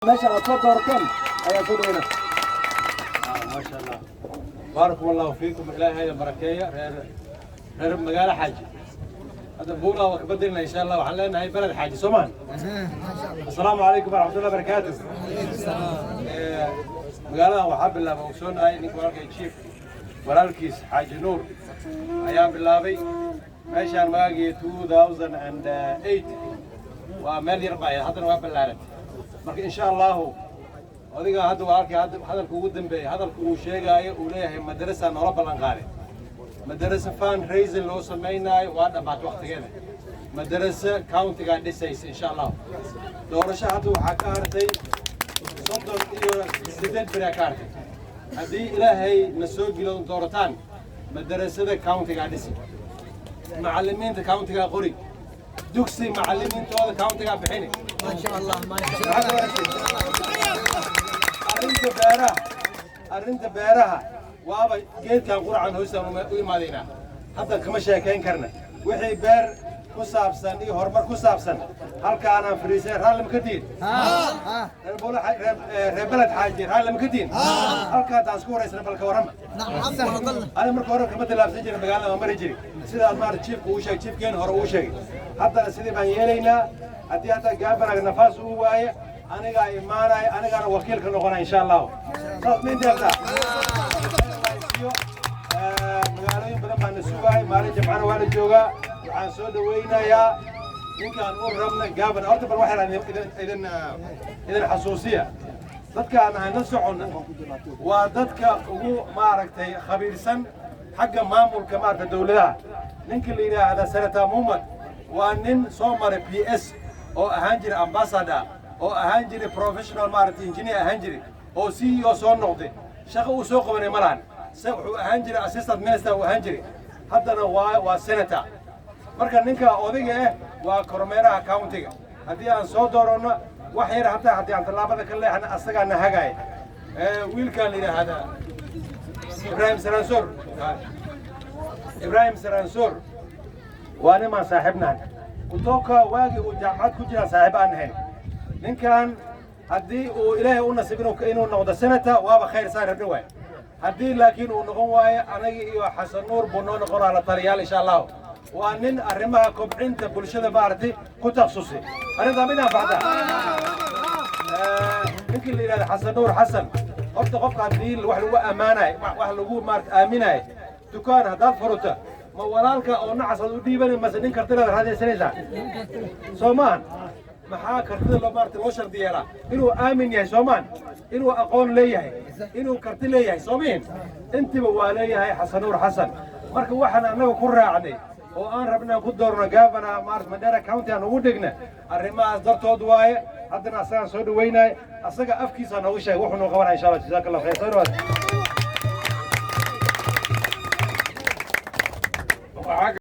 Meesha aad soo doorateen ayaa soo dhaweyna. Maasha Allah, baarakum Allahu fiikum. Ilaahay ha barakeeya reer Magaalo Xaaji. Hadda buulaa waa ka bedelna, insha Allah. Waxaan leenahay Beled Xaaji, soo mahan? Assalaamu calaykum waraxmatullahi barakaatu. Magaaladan waxaa bilaabay, ogsoonahay, ninka walaalkay chief walaalkiis Xaaji Nuur ayaa bilaabay meeshaan maagii 2008. Waa meel yar baa, haddana waa ballaaratay. Marka insha Allahu, adiga hadda walaalkay hadda hadalka ugu dambeeyay, hadalka uu sheegaayo, uu leeyahay madarasa noola ballan qaaday, madarasa fund raising loo samaynaayo, waa dhammaatay waqtigeeda. Madarasa countygaa dhisaysa, insha Allahu. Doorasho hadda waxaa ka hartay 38 beriaa ka hartay. Haddii Ilaahay na soo gilo doorataan, madarasada countygaa dhisi, macallimiinta countygaa qori, dugsi macallimiintooda countygaa bixini. Arrinta beeraha, arrinta beeraha waaba geedkan quracan hoostaan u imaadaynaa. Hadda kama sheekayn karna wixii beer ku saabsan iyo horumar ku saabsan. Halkaanaan fadhiisay. Raalli ma ka tihin, reer Beled Xaaji? Raalli ma ka tihin? Halka haddaan isku waraysana, balka warrama. Ani marka hore kama tallaabsan jirin magaalada, waan mari jiri. Sidaad maarata chiefka uu sheegay, chiefkeen hore uu sheegay, haddana sidii baan yeelaynaa. Haddii hadda governorga nafaas uu waaye, anigaa imaanaya, anigaana wakiilka noqonaya, insha Allahu. Saas ma indeeqtaa? Magaalooyin badan baa na sugaay. Maalin Jimcana waa la joogaa. Waxaan soo dhawaynayaa ninkaan u rabna governor. Horta bal waxaan idin xasuusiya, dadkaan aan la soconna waa dadka ugu maaragtay khabiirsan xagga maamulka, maaragtay, dowladaha. Ninka la yidhaahda Senator Muhammad waa nin soo maray PS, oo ahaan jiray ambassador, oo ahaan jiray professional, maaragtay, engineer ahaan jiray, oo CEO soo noqday. Shaqo uu soo qabanay ma lahan. Se wuxuu ahaan jiray assistant minister uu ahaan jiray, haddana waa senator. Marka ninka odayga ah waa kormeeraha countyga. Haddii aan soo dooranno, wax yar hataa haddii aan tallaabada ka leexna, asagaa na hagaaya. Wiilkaan la yidhaahdaa Ibraahim Saransoor, Ibraahim Saransoor waa nimaan saaxiibnahan kutoka waagii uu jaamacad ku jiraan, saaxiib aan ahayn. Ninkan haddii uu Ilaahay u nasiib inuu noqdo senator, waaba khayr, saan rabna waay. Haddii laakiin uu noqon waayo, anagi iyo Xasan Nuur buu noo noqonaa la taliyaal, insha Allahu. Waa nin arrimaha kobcinta bulshada, maaragtay, ku takhasusay. Arrintaa mid anfacda ninkii la yidhahda Xasan Nuur Xasan. Horta qofka haddii wax lagu ammaanayo, wax lagu maarata aaminayo, dukaan haddaad furuta, ma walaalka oo nacas aad u dhiibani mase nin kartidaad raadaysanaysaa? Soo maahan? Maxaa kartida loo maarata loo shardi yeelaa? Inuu aamin yahay, soo maahan? Inuu aqoon leeyahay, inuu karti leeyahay, soo mihin? Intiba waa leeyahay Xasan Nuur Xasan. Marka waxaan annaga ku raacnay oo aan rabnaan ku doorno governor, maarata, Mandera County aan ugu dhigna, arrimahaas dartood waaye. Haddana asagaan soo dhaweynaya, asaga afkiisa noogu sheegay wuxuu noo qabanaya, insha Allah. Jazaaka Allah khayr. Soo dhawaad.